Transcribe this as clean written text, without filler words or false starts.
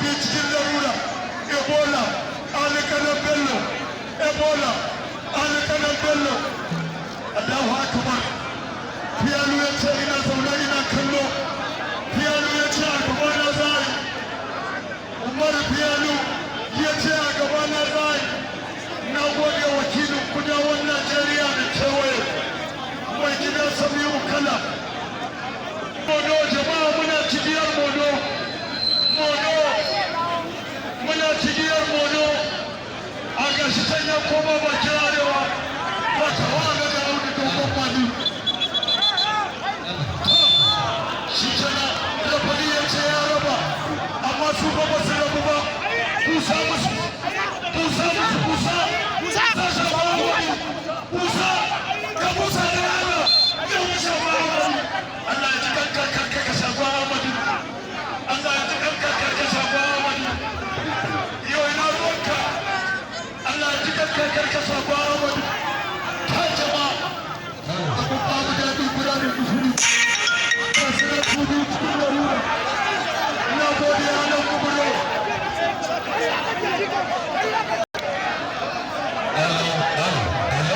Ɗalibi cikin larura. Ebola, Alikanan Bello. Ebola, Alikanan Bello. Allahu akbar. Fiyalu ya ce ina zaune ina kallo. Fiyalu ya ce a gaba na zai. Umar Fiyalu ya ce a gaba na zai. Na gode, wakilin Kudawan Najeriya da kewaye, mai gidan Samiu Kala Mono. Jama'a, muna cigiyar Mono. Mono, muna cigiyar Mono. A gashi can ya koma bakin arewa. Wata wa ga Audu Dogon Mali. Shi kenan, referee ya ce ya raba, amma su ba ba su rabu ba. Busa musu, busa musu, busa, busa. Shafa, busa, ka busa da rana yau. Shafa, Allah ya ji kanka karka ka shafa Ahmadu. Allah ya ji kanka karka shafa Ahmadu. Yau ina ruwanka? Allah ya ji kanka karka shafa Ahmadu.